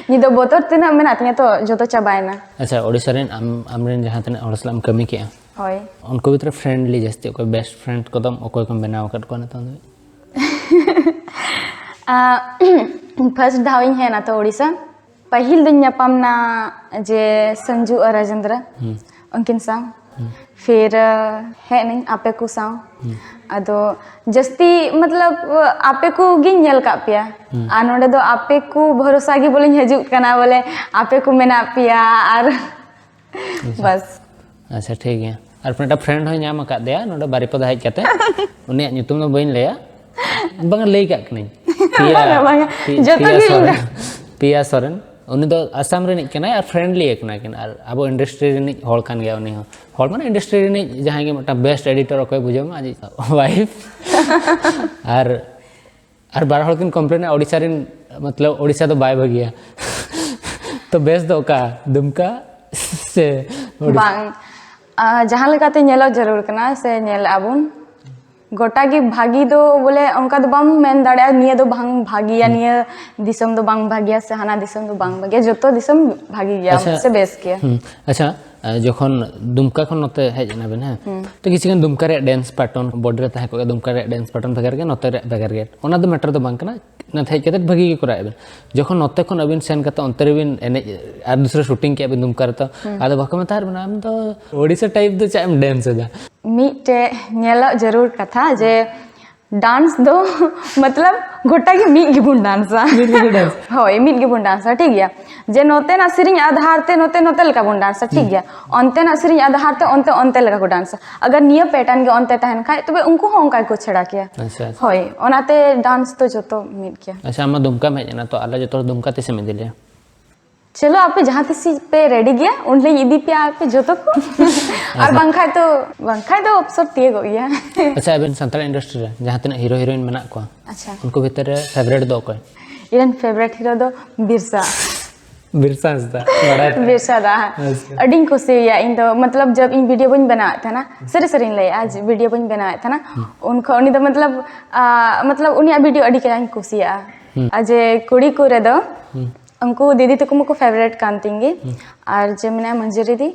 ᱱᱤᱛ ᱫᱚ ᱵᱚᱛᱚᱨ ᱛᱤᱱᱟᱹᱜ ᱢᱮᱱᱟᱜ ᱛᱤᱧᱟᱹ ᱛᱚ ᱡᱚᱛᱚ ᱪᱟᱵᱟᱭᱮᱱᱟ᱾ ᱟᱪᱪᱷᱟ, ᱳᱰᱤᱥᱟ ᱨᱮᱱ ᱟᱢ ᱟᱢᱨᱮᱱ ᱡᱟᱦᱟᱸ ᱛᱤᱱᱟᱹᱜ ᱦᱚᱲ ᱥᱟᱞᱟᱜ ᱮᱢ ᱠᱟᱹᱢᱤ ᱠᱮᱜᱼᱟ, ᱦᱳᱭ᱾ ᱩᱱᱠᱩ ᱵᱷᱤᱛᱨᱤ ᱯᱷᱨᱮᱱᱰᱞᱤ ᱡᱟᱹᱥᱛᱤ ᱚᱠᱚᱭ ᱵᱮᱥᱴ ᱯᱷᱨᱮᱱᱰ ᱠᱚᱫᱚᱢ ᱚᱠᱚᱭ ᱠᱚᱢ ᱵᱮᱱᱟᱣ ᱟᱠᱟᱫ ᱠᱚᱣᱟ ᱱᱤᱛᱚᱝ ᱫᱷᱟᱹᱵᱤᱡ? ᱯᱷᱟᱨᱥᱴ ᱫᱷᱟᱣ ᱤᱧ ᱦᱮᱡ ᱮᱱᱟ ᱛᱚ ᱳᱰᱤᱥᱟ, ᱯᱟᱹᱦᱤᱞ ᱫᱚᱧ ᱧᱟᱯᱟᱢ ᱱᱟ ᱡᱮ ᱥᱚᱧᱡᱩ ᱟᱨ ᱨᱟᱡᱮᱱᱫᱨᱚ, ᱩᱱᱠᱤᱱ ᱥᱟᱶ᱾ ᱯᱷᱤᱨ ᱦᱮᱡ ᱱᱟᱹᱧ ᱟᱯᱮ ᱠᱚ ᱥᱟᱶ᱾ ᱟᱫᱚ ᱡᱟᱹᱥᱛᱤ ᱢᱚᱛᱞᱚᱵ ᱟᱯᱮ ᱠᱚᱜᱤᱧ ᱧᱮᱞ ᱠᱟᱜ ᱯᱮᱭᱟ᱾ ᱟᱨ ᱱᱚᱰᱮ ᱫᱚ ᱟᱯᱮ ᱠᱚ ᱵᱷᱚᱨᱚᱥᱟ ᱜᱮ ᱵᱚᱞᱮᱧ ᱦᱤᱡᱩᱜ ᱠᱟᱱᱟ, ᱵᱚᱞᱮ ᱟᱯᱮ ᱠᱚ ᱢᱮᱱᱟᱜ ᱯᱮᱭᱟ ᱟᱨ ᱵᱟᱥ᱾ ᱟᱪᱪᱷᱟ, ᱴᱷᱤᱠ ᱜᱮᱭᱟ᱾ ᱟᱨ ᱢᱤᱫᱴᱟᱝ ᱯᱷᱨᱮᱱᱰ ᱦᱚᱸᱭ ᱧᱟᱢ ᱟᱠᱟᱫ ᱫᱮᱭᱟ ᱱᱚᱰᱮ ᱵᱟᱨᱤᱯᱟᱫᱟ ᱦᱮᱡ ᱠᱟᱛᱮ᱾ ᱩᱱᱤᱭᱟᱜ ᱧᱩᱛᱩᱢ ᱫᱚ ᱵᱟᱹᱧ ᱞᱟᱹᱭᱟ, ᱵᱟᱝᱟ, ᱞᱟᱹᱭ ᱠᱟᱜ ᱠᱟᱹᱱᱟᱹᱧ᱾ ᱯᱤᱭᱟ, ᱵᱟᱝᱟ, ᱵᱟᱝᱟ, ᱯᱤ- ᱡᱚᱛᱚ ᱯᱤᱭᱟ ᱜᱮ ᱤᱧ ᱫᱚ᱾ ᱥᱚᱨᱮᱱ, ᱯᱤᱭᱟ ᱥᱚᱨᱮᱱ᱾ ᱩᱱᱤ ᱫᱚ ᱟᱥᱟᱢ ᱨᱤᱱᱤᱡ ᱠᱟᱱᱟᱭ ᱟᱨ ᱯᱷᱨᱮᱱᱰᱞᱤ ᱠᱟᱱᱟ ᱠᱤᱱ, ᱟᱨ ᱟᱵᱚ ᱤᱱᱰᱟᱥᱴᱨᱤ ᱨᱤᱱᱤᱡ ᱦᱚᱲ ᱠᱟᱱ ᱜᱮᱭᱟ ᱩᱱᱤ ᱦᱚᱸ᱾ ᱦᱚᱲ ᱢᱟᱱᱮ ᱤᱱᱰᱟᱥᱴᱨᱤ ᱨᱤᱱᱤᱡ ᱡᱟᱦᱟᱸᱭ ᱜᱮ ᱢᱤᱫᱴᱟᱝ ᱵᱮᱥᱴ ᱮᱰᱤᱴᱚᱨ ᱚᱠᱚᱭ ᱵᱩᱡᱷᱟᱹᱣ ᱢᱟ, ᱟᱡᱤᱡ ᱣᱟᱭᱤᱯᱷ᱾ ᱟᱨ ᱟᱨ ᱵᱟᱨ ᱦᱚᱲ ᱠᱤᱱ ᱠᱚᱢᱯᱞᱮᱱᱟ ᱳᱰᱤᱥᱟ ᱨᱤᱱ, ᱢᱚᱛᱞᱚᱵ ᱳᱰᱤᱥᱟ ᱫᱚ ᱵᱟᱭ ᱵᱷᱟᱹᱜᱤᱭᱟ᱾ ᱛᱚ ᱵᱮᱥ ᱫᱚ ᱚᱠᱟ, ᱫᱩᱢᱠᱟ ᱥᱮ ᱳᱰᱤᱥᱟ? ᱵᱟᱝ, ᱟᱨ ᱡᱟᱦᱟᱸ ᱞᱮᱠᱟᱛᱮ ᱧᱮᱞᱚᱜ ᱡᱟᱹᱨᱩᱲ ᱠᱟᱱᱟ ᱥᱮ ᱧᱮᱞ ᱟᱵᱚᱱ, ᱜᱚᱴᱟ ᱜᱮ ᱵᱷᱟᱹᱜᱤ ᱫᱚ ᱵᱚᱞᱮ ᱚᱱᱠᱟ ᱫᱚ ᱵᱟᱢ ᱢᱮᱱ ᱫᱟᱲᱮᱭᱟᱜᱼᱟ ᱱᱤᱭᱟᱹ ᱫᱚ ᱵᱟᱝ ᱵᱷᱟᱹᱜᱤᱭᱟ, ᱱᱤᱭᱟᱹ ᱫᱤᱥᱚᱢ ᱫᱚ ᱵᱟᱝ ᱵᱷᱟᱹᱜᱤᱭᱟ ᱥᱮ ᱦᱟᱱᱟ ᱫᱤᱥᱚᱢ ᱫᱚ ᱵᱟᱝ ᱵᱷᱟᱹᱜᱤᱭᱟ, ᱡᱚᱛᱚ ᱫᱤᱥᱚᱢ ᱵᱷᱟᱹᱜᱤ ᱜᱮᱭᱟ ᱟᱪᱪᱷᱟ᱾ ᱥᱮ ᱵᱮᱥ ᱜᱮᱭᱟ᱾ ᱦᱩᱸ᱾ ᱟᱪᱪᱷᱟ, ᱟᱨ ᱡᱚᱠᱷᱚᱱ ᱫᱩᱢᱠᱟ ᱠᱷᱚᱱ ᱱᱚᱛᱮ ᱦᱮᱡ ᱮᱱᱟ ᱵᱮᱱ, ᱦᱮᱸ, ᱛᱚ ᱠᱤᱪᱷᱩ ᱜᱟᱱ ᱫᱩᱢᱠᱟ ᱨᱮᱭᱟᱜ ᱰᱮᱱᱥ ᱯᱟᱴᱚᱱ ᱵᱚᱰᱤ ᱨᱮ ᱛᱟᱦᱮᱸ ᱠᱚᱜ ᱜᱮᱭᱟ, ᱫᱩᱢᱠᱟ ᱨᱮᱭᱟᱜ ᱰᱮᱱᱥ ᱯᱟᱴᱚᱱ ᱵᱷᱮᱜᱟᱨ ᱜᱮᱭᱟ, ᱱᱚᱛᱮ ᱨᱮᱭᱟᱜ ᱵᱷᱮᱜᱟᱨ ᱜᱮᱭᱟ, ᱚᱱᱟ ᱫᱚ ᱢᱮᱴᱟᱨ ᱫᱚ ᱵᱟᱝ ᱠᱟᱱᱟ᱾ ᱱᱚᱛᱮ ᱦᱮᱡ ᱠᱟᱛᱮ ᱵᱷᱟᱹᱜᱤ ᱜᱮ ᱠᱚᱨᱟᱣᱮᱫ ᱵᱮᱱ᱾ ᱡᱚᱠᱷᱚᱱ ᱱᱚᱛᱮ ᱠᱷᱚᱱ ᱟᱹᱵᱤᱱ ᱥᱮᱱ ᱠᱟᱛᱮ ᱚᱱᱛᱮ ᱨᱮᱵᱤᱱ ᱮᱱᱮᱡ ᱟᱨ ᱫᱩᱥᱨᱟ ᱥᱩᱴᱤᱝ ᱠᱮᱫ ᱵᱤᱱ ᱫᱩᱢᱠᱟ ᱨᱮ, ᱛᱚ ᱟᱫᱚ ᱵᱟᱠᱚ ᱢᱮᱛᱟᱫ ᱵᱮᱱᱟ ᱟᱢ ᱫᱚ ᱳᱰᱤᱥᱟ ᱴᱟᱭᱤᱯ ᱫᱚ ᱪᱮᱫ ᱮᱢ ᱰᱮᱱᱥ ᱮᱫᱟ? ᱢᱤᱫᱴᱮᱡ ᱧᱮᱞᱚᱜ ᱡᱟᱹᱨᱩᱲ ᱠᱟᱛᱷᱟ ᱡᱮ ᱰᱟᱱᱥ ᱫᱚ ᱢᱚᱛᱞᱚᱵ ᱜᱚᱴᱟ ᱜᱮ ᱢᱤᱫ ᱜᱮᱵᱚᱱ ᱰᱟᱱᱥᱟ᱾ ᱢᱤᱫ ᱜᱮᱵᱚᱱ ᱰᱟᱱᱥ᱾ ᱦᱳᱭ, ᱢᱤᱫ ᱜᱮᱵᱚᱱ ᱰᱟᱱᱥᱟ, ᱴᱷᱤᱠ ᱜᱮᱭᱟ᱾ ᱡᱮ ᱱᱚᱛᱮᱱᱟᱜ ᱥᱮᱨᱮᱧ ᱟᱫᱷᱟᱨ ᱛᱮ ᱱᱚᱛᱮ ᱱᱚᱛᱮ ᱞᱮᱠᱟ ᱵᱚᱱ ᱰᱟᱱᱥᱟ, ᱴᱷᱤᱠ ᱜᱮᱭᱟ᱾ ᱚᱱᱛᱮᱱᱟᱜ ᱥᱮᱨᱮᱧ ᱟᱫᱷᱟᱨ ᱛᱮ ᱚᱱᱛᱮ ᱚᱱᱛᱮ ᱞᱮᱠᱟ ᱠᱚ ᱰᱟᱱᱥᱟ᱾ ᱟᱜᱟᱨ ᱱᱤᱭᱟᱹ ᱯᱮᱴᱟᱨᱱ ᱜᱮ ᱚᱱᱛᱮ ᱛᱟᱦᱮᱱ ᱠᱷᱟᱡ ᱛᱚᱵᱮ ᱩᱱᱠᱩ ᱦᱚᱸ ᱚᱱᱠᱟ ᱜᱮᱠᱚ ᱪᱷᱮᱲᱟ ᱠᱮᱭᱟ᱾ ᱟᱪᱪᱷᱟ, ᱟᱪᱪᱷᱟ᱾ ᱦᱳᱭ, ᱚᱱᱟᱛᱮ ᱰᱟᱱᱥ ᱫᱚ ᱡᱚᱛᱚ ᱢᱤᱫ ᱜᱮᱭᱟ᱾ ᱟᱪᱪᱷᱟ, ᱟᱢ ᱢᱟ ᱫᱩᱢᱠᱟᱢ ᱦᱮᱡ ᱮᱱᱟ, ᱛᱚ ᱟᱞᱮ ᱡᱚᱛᱚ ᱦᱚᱲ ᱫᱩᱢᱠᱟ ᱛᱤᱥᱮᱢ ᱤᱫᱤ ᱞᱮᱭᱟ? ᱪᱚᱞᱚ, ᱟᱯᱮ ᱡᱟᱦᱟᱸ ᱛᱤᱥ ᱯᱮ ᱨᱮᱰᱤ ᱜᱮᱭᱟ ᱩᱱ ᱞᱤᱧ ᱤᱫᱤ ᱯᱮᱭᱟ ᱟᱯᱮ ᱡᱚᱛᱚ ᱠᱚ᱾ ᱟᱨ ᱵᱟᱝᱠᱷᱟᱡ ᱫᱚ, ᱵᱟᱝᱠᱷᱟᱡ ᱫᱚ ᱚᱯᱥᱚᱨ ᱛᱤᱭᱟᱹᱜᱚᱜ ᱜᱮᱭᱟ᱾ ᱟᱪᱪᱷᱟ, ᱟᱵᱮᱱ ᱥᱟᱱᱛᱟᱲ ᱤᱱᱰᱟᱥᱴᱨᱤ ᱨᱮ ᱡᱟᱦᱟᱸ ᱛᱤᱱᱟᱹᱜ ᱦᱤᱨᱳ ᱦᱤᱨᱳᱭᱤᱱ ᱢᱮᱱᱟᱜ ᱠᱚᱣᱟ, ᱟᱪᱪᱷᱟ᱾ ᱩᱱᱠᱩ ᱵᱷᱤᱛᱨᱤ ᱨᱮ ᱯᱷᱮᱵᱟᱨᱮᱴ ᱫᱚ ᱚᱠᱚᱭ? ᱤᱧᱨᱮᱱ ᱯᱷᱮᱵᱟᱨᱮᱴ ᱦᱤᱨᱳ ᱫᱚ ᱵᱤᱨᱥᱟ᱾ ᱵᱤᱨᱥᱟ ᱦᱟᱸᱥᱫᱟ, ᱵᱟᱲᱟᱭ ᱛᱟᱦᱮᱸ᱾ ᱵᱤᱨᱥᱟ ᱫᱟ᱾ ᱟᱪᱪᱷᱟ᱾ ᱟᱹᱰᱤᱧ ᱠᱩᱥᱤᱭᱟᱭᱟ ᱤᱧ ᱫᱚ, ᱢᱚᱛᱞᱚᱵ ᱡᱟᱵ ᱤᱧ ᱵᱷᱤᱰᱤᱭᱳ ᱵᱟᱹᱧ ᱵᱮᱱᱟᱣᱮᱫ ᱛᱟᱦᱮᱱᱟ, ᱥᱟᱹᱨᱤ ᱥᱟᱹᱨᱤᱧ ᱞᱟᱹᱭᱮᱫᱼᱟ, ᱡᱮ ᱵᱷᱤᱰᱤᱭᱳ ᱵᱟᱹᱧ ᱵᱮᱱᱟᱣᱮᱫ ᱛᱟᱦᱮᱱᱟ, ᱩᱱ ᱠᱷᱚᱱ ᱩᱱᱤ ᱫᱚ ᱢᱚᱛᱞᱚᱵ, ᱟ, ᱢᱚᱛᱞᱚᱵ ᱩᱱᱤᱭᱟᱜ ᱵᱷᱤᱰᱤᱭᱳ ᱟᱹᱰᱤ ᱠᱟᱡᱟᱠ ᱤᱧ ᱠᱩᱥᱤᱭᱟᱜᱼᱟ᱾ ᱟᱨ ᱡᱮ ᱠᱩᱲᱤ ᱠᱚᱨᱮ ᱫᱚ ᱩᱱᱠᱩ ᱫᱤᱫᱤ ᱛᱟᱠᱚ ᱢᱟᱠᱚ ᱯᱷᱮᱵᱟᱨᱮᱴ ᱠᱟᱱ ᱛᱤᱧ ᱜᱮ᱾ ᱟᱨ ᱡᱮ ᱢᱮᱱᱟᱭᱟ ᱢᱚᱧᱡᱩᱨᱤ ᱫᱤ,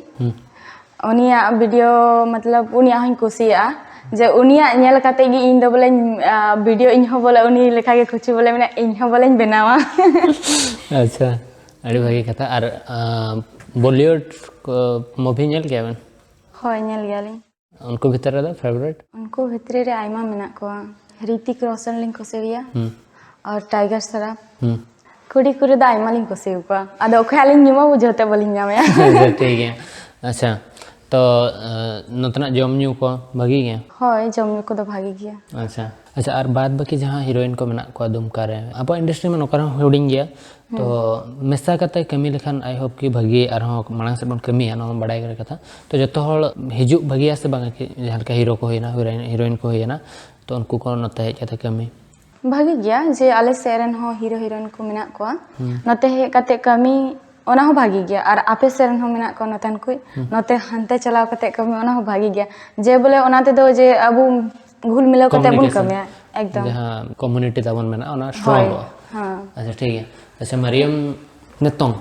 ᱩᱱᱤᱭᱟᱜ ᱵᱷᱤᱰᱤᱭᱳ ᱢᱚᱛᱞᱚᱵ ᱩᱱᱤᱭᱟᱜ ᱦᱚᱸᱧ ᱠᱩᱥᱤᱭᱟᱜᱼᱟ, ᱡᱮ ᱩᱱᱤᱭᱟᱜ ᱧᱮᱞ ᱠᱟᱛᱮ ᱜᱮ ᱤᱧ ᱫᱚ ᱵᱚᱞᱮᱧ, ᱟ, ᱵᱷᱤᱰᱤᱭᱳ ᱤᱧ ᱦᱚᱸ ᱵᱚᱞᱮ ᱩᱱᱤ ᱞᱮᱠᱟ ᱜᱮ ᱠᱩᱪᱤ ᱵᱚᱞᱮ ᱢᱮᱱᱟ, ᱤᱧ ᱦᱚᱸ ᱵᱚᱞᱮᱧ ᱵᱮᱱᱟᱣᱟ᱾ ᱟᱪᱪᱷᱟ, ᱟᱹᱰᱤ ᱵᱷᱟᱹᱜᱤ ᱠᱟᱛᱷᱟ᱾ ᱟᱨ ᱵᱚᱞᱤᱣᱩᱰ ᱢᱩᱵᱷᱤ ᱧᱮᱞ ᱜᱮᱭᱟ ᱵᱮᱱ? ᱦᱳᱭ, ᱧᱮᱞ ᱜᱮᱭᱟᱞᱤᱧ᱾ ᱩᱱᱠᱩ ᱵᱷᱤᱛᱨᱤ ᱨᱮᱫᱚ ᱯᱷᱮᱵᱟᱨᱮᱴ? ᱩᱱᱠᱩ ᱵᱷᱤᱛᱨᱤ ᱨᱮ ᱟᱭᱢᱟ ᱢᱮᱱᱟᱜ ᱠᱚᱣᱟ᱾ ᱦᱨᱤᱛᱤᱠ ᱨᱳᱥᱚᱱ ᱞᱤᱧ ᱠᱩᱥᱤᱭᱟᱭᱟ᱾ ᱟᱨ ᱴᱟᱭᱜᱟᱨ ᱥᱨᱚᱯ᱾ ᱠᱩᱲᱤ ᱠᱚᱨᱮ ᱫᱚ ᱟᱭᱢᱟ ᱞᱤᱧ ᱠᱩᱥᱤᱭᱟᱠᱚᱣᱟ, ᱟᱫᱚ ᱚᱠᱚᱭᱟᱜ ᱞᱤᱧ ᱧᱩᱢᱟ ᱵᱩᱡᱷᱟᱹᱣ ᱛᱮ ᱵᱟᱹᱞᱤᱧ ᱧᱟᱢᱮᱜᱼᱟ᱾ ᱟᱪᱪᱷᱟ, ᱴᱷᱤᱠ ᱜᱮᱭᱟ᱾ ᱟᱪᱪᱷᱟ, ᱛᱚ ᱱᱚᱛᱮᱱᱟᱜ ᱡᱚᱢ ᱧᱩ ᱠᱚ ᱵᱷᱟᱹᱜᱤ ᱜᱮᱭᱟ? ᱦᱳᱭ, ᱡᱚᱢ ᱧᱩ ᱠᱚᱫᱚ ᱵᱷᱟᱹᱜᱤ ᱜᱮᱭᱟ᱾ ᱟᱪᱪᱷᱟ᱾ ᱟᱪᱪᱷᱟ, ᱟᱨ ᱵᱟᱫ ᱵᱟᱹᱠᱤ ᱡᱟᱦᱟᱸ ᱦᱤᱨᱳᱭᱤᱱ ᱠᱚ ᱢᱮᱱᱟᱜ ᱠᱚᱣᱟ ᱫᱩᱢᱠᱟ ᱨᱮ, ᱟᱵᱚᱣᱟᱜ ᱤᱱᱰᱟᱥᱴᱨᱤ ᱢᱟ ᱱᱚᱝᱠᱟ ᱨᱮᱦᱚᱸ ᱦᱩᱰᱤᱧ ᱜᱮᱭᱟ, ᱛᱚ ᱢᱮᱥᱟ ᱠᱟᱛᱮ ᱠᱟᱹᱢᱤ ᱞᱮᱠᱷᱟᱱ ᱟᱭ ᱦᱳᱯ ᱠᱤ ᱵᱷᱟᱹᱜᱤ, ᱟᱨᱦᱚᱸ ᱢᱟᱲᱟᱝ ᱥᱮᱫ ᱵᱚᱱ ᱠᱟᱹᱢᱤᱭᱟ, ᱱᱚᱣᱟ ᱢᱟ ᱵᱟᱲᱟᱭ ᱜᱮ ᱠᱟᱛᱷᱟ᱾ ᱛᱚ ᱡᱚᱛᱚ ᱦᱚᱲ ᱦᱤᱡᱩᱜ ᱵᱷᱟᱹᱜᱤᱭᱟ ᱥᱮ ᱵᱟᱝᱟ ᱠᱤ? ᱡᱟᱦᱟᱸ ᱞᱮᱠᱟ ᱦᱤᱨᱳ ᱠᱚ ᱦᱩᱭᱮᱱᱟ, ᱦᱤᱨᱳᱭᱤᱱ, ᱦᱤᱨᱳᱭᱤᱱ ᱠᱚ ᱦᱩᱭᱮᱱᱟ, ᱛᱚ ᱩᱱᱠᱩ ᱠᱚ ᱱᱚᱛᱮ ᱦᱮᱡ ᱠᱟᱛᱮ ᱠᱟᱹᱢᱤ? ᱵᱷᱟᱹᱜᱤ ᱜᱮᱭᱟ ᱡᱮ ᱟᱞᱮ ᱥᱮᱫ ᱨᱮᱱ ᱦᱚᱸ ᱦᱤᱨᱳ ᱦᱤᱨᱳᱭᱤᱱ ᱠᱚ ᱢᱮᱱᱟᱜ ᱠᱚᱣᱟ, ᱱᱚᱛᱮ ᱦᱮᱡ ᱠᱟᱛᱮ ᱠᱟᱹᱢᱤ, ᱚᱱᱟ ᱦᱚᱸ ᱵᱷᱟᱹᱜᱤ ᱜᱮᱭᱟ᱾ ᱟᱨ ᱟᱯᱮ ᱥᱮᱫ ᱨᱮᱱ ᱦᱚᱸ ᱢᱮᱱᱟᱜ ᱠᱚᱣᱟ ᱱᱚᱛᱮᱱ ᱠᱚ, ᱱᱚᱛᱮ ᱦᱟᱱᱛᱮ ᱪᱟᱞᱟᱣ ᱠᱟᱛᱮ ᱠᱟᱹᱢᱤ, ᱚᱱᱟ ᱦᱚᱸ ᱵᱷᱟᱹᱜᱤ ᱜᱮᱭᱟ᱾ ᱡᱮ ᱵᱚᱞᱮ ᱚᱱᱟ ᱛᱮᱫᱚ ᱡᱮ ᱟᱵᱚ ᱜᱷᱩᱞ ᱢᱤᱞᱟᱹᱣ ᱠᱟᱛᱮ ᱵᱚᱱ Communication. ᱠᱟᱹᱢᱤᱭᱟ, ᱮᱠᱫᱚᱢ᱾ ᱡᱟᱦᱟᱸ ᱠᱚᱢᱩᱱᱤᱴᱤ ᱛᱟᱵᱚᱱ ᱢᱮᱱᱟᱜᱼᱟ, ᱚᱱᱟ ᱥᱴᱨᱚᱝ ᱦᱳᱭ, ᱚᱜᱼᱟ᱾ ᱦᱮᱸ᱾ ᱟᱪᱪᱷᱟ, ᱴᱷᱤᱠ ᱜᱮᱭᱟ᱾ ᱟᱪᱪᱷᱟ, ᱢᱟᱨᱤᱭᱟᱢ ᱱᱤᱛᱚᱝ,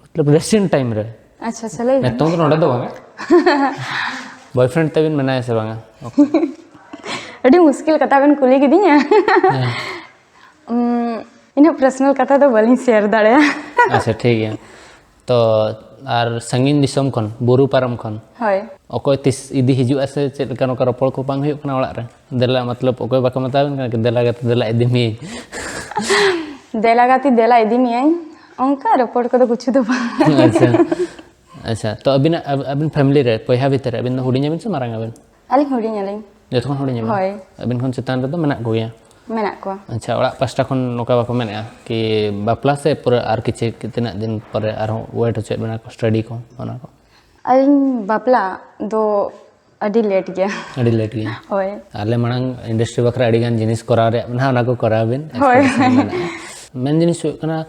ᱢᱚᱛᱞᱚᱵ ᱨᱤᱥᱮᱱᱴ ᱴᱟᱭᱤᱢ ᱨᱮ, ᱟᱪᱪᱷᱟ, ᱟᱪᱪᱷᱟ, ᱞᱟᱹᱭ ᱵᱮᱱ᱾ ᱱᱤᱛᱚᱝ ᱫᱚ ᱱᱚᱰᱮ ᱫᱚ ᱵᱟᱝᱟ, ᱵᱚᱭᱯᱷᱨᱮᱱᱰ ᱛᱟᱵᱤᱱ ᱢᱮᱱᱟᱭᱟ ᱥᱮ ᱵᱟᱝᱟ? ᱟᱹᱰᱤ ᱢᱩᱥᱠᱤᱞ ᱠᱟᱛᱷᱟ ᱵᱮᱱ ᱠᱩᱞᱤ ᱠᱤᱫᱤᱧᱟ᱾ ᱦᱮᱸ᱾ ᱩᱢ, ᱤᱱᱟᱹᱜ ᱯᱟᱨᱥᱚᱱᱟᱞ ᱠᱟᱛᱷᱟ ᱫᱚ ᱵᱟᱹᱞᱤᱧ ᱥᱮᱭᱟᱨ ᱫᱟᱲᱮᱭᱟᱜᱼᱟ᱾ ᱟᱪᱪᱷᱟ, ᱴᱷᱤᱠ ᱜᱮᱭᱟ᱾ ᱛᱚ ᱟᱨ ᱥᱟᱺᱜᱤᱧ ᱫᱤᱥᱚᱢ ᱠᱷᱚᱱ, ᱵᱩᱨᱩ ᱯᱟᱨᱚᱢ ᱠᱷᱚᱱ, ᱦᱳᱭ᱾ ᱚᱠᱚᱭ ᱛᱤᱥ ᱤᱫᱤ ᱦᱤᱡᱩᱜᱼᱟ ᱥᱮ ᱪᱮᱫ ᱞᱮᱠᱟ, ᱱᱚᱝᱠᱟ ᱨᱚᱯᱚᱲ ᱠᱚ ᱵᱟᱝ ᱦᱩᱭᱩᱜ ᱠᱟᱱᱟ ᱚᱲᱟᱜ ᱨᱮ? ᱫᱮᱞᱟ, ᱢᱚᱛᱞᱚᱵ ᱚᱠᱚᱭ ᱵᱟᱠᱚ ᱢᱮᱛᱟᱵᱮᱱ ᱠᱟᱱᱟ ᱠᱤ, "ᱫᱮᱞᱟ ᱜᱟᱛᱮ, ᱫᱮᱞᱟ ᱤᱫᱤ ᱢᱮᱭᱟᱹᱧ"? ᱫᱮᱞᱟ ᱜᱟᱛᱮ, ᱫᱮᱞᱟ ᱤᱫᱤ ᱢᱮᱭᱟᱹᱧ, ᱚᱱᱠᱟ ᱨᱚᱯᱚᱲ ᱠᱚᱫᱚ ᱠᱤᱪᱷᱩ ᱫᱚ ᱵᱟᱝ᱾ ᱟᱪᱪᱷᱟ, ᱟᱪᱪᱷᱟ᱾ ᱛᱚ ᱟᱹᱵᱤᱱᱟᱜ, ᱟᱵ-, ᱟᱹᱵᱤᱱ ᱯᱷᱮᱢᱤᱞᱤ ᱨᱮ ᱵᱚᱭᱦᱟ ᱵᱷᱤᱛᱤᱨ ᱨᱮ ᱟᱹᱵᱤᱱ ᱫᱚ ᱦᱩᱰᱤᱧ ᱟᱵᱤᱱ ᱥᱮ ᱢᱟᱨᱟᱝ ᱟᱵᱤᱱ? ᱟᱹᱞᱤᱧ ᱦᱩᱰᱤᱧ ᱟᱹᱞᱤᱧ᱾ ᱡᱚᱛᱚ ᱠᱷᱚᱱ ᱦᱩᱰᱤᱧ ᱟᱵᱤᱱ? ᱦᱳᱭ᱾ ᱟᱹᱵᱤᱱ ᱠᱷᱚᱱ ᱪᱮᱛᱟᱱ ᱨᱮᱫᱚ ᱢᱮᱱᱟᱜ ᱠᱚᱜᱮᱭᱟ? ᱢᱮᱱᱟᱜ ᱠᱚᱣᱟ᱾ ᱟᱪᱪᱷᱟ, ᱚᱲᱟᱜ ᱯᱟᱥᱴᱟ ᱠᱷᱚᱱ ᱱᱚᱝᱠᱟ ᱵᱟᱠᱚ ᱢᱮᱱᱮᱜᱼᱟ ᱠᱤ ᱵᱟᱯᱞᱟ ᱥᱮ ᱯᱩᱨᱟᱹ ᱟᱨ ᱠᱤᱪᱷᱩ ᱛᱤᱱᱟᱹᱜ ᱫᱤᱱ ᱯᱚᱨᱮ ᱟᱨᱦᱚᱸ ᱣᱮᱴ ᱦᱚᱪᱚᱭᱮᱫ ᱵᱮᱱᱟ ᱠᱚ, ᱥᱴᱟᱰᱤ ᱠᱚ, ᱚᱱᱟ ᱠᱚ? ᱟᱹᱞᱤᱧ ᱵᱟᱯᱞᱟ ᱫᱚ ᱟᱹᱰᱤ ᱞᱮᱴ ᱜᱮᱭᱟ᱾ ᱟᱹᱰᱤ ᱞᱮᱴ ᱜᱮᱭᱟ᱾ ᱦᱳᱭ᱾ ᱟᱞᱮ ᱢᱟᱲᱟᱝ ᱤᱱᱰᱟᱥᱴᱨᱤ ᱵᱟᱠᱷᱨᱟ ᱟᱹᱰᱤ ᱜᱟᱱ ᱡᱤᱱᱤᱥ ᱠᱚᱨᱟᱣ ᱨᱮᱭᱟᱜ ᱢᱮᱱᱟᱜᱼᱟ, ᱚᱱᱟ ᱠᱚ ᱠᱚᱨᱟᱣ ᱵᱤᱱ᱾ ᱦᱳᱭ᱾ Expectation ᱢᱮᱱᱟᱜᱼᱟ᱾ ᱢᱮᱱ ᱡᱤᱱᱤᱥ ᱦᱩᱭᱩᱜ ᱠᱟᱱᱟ,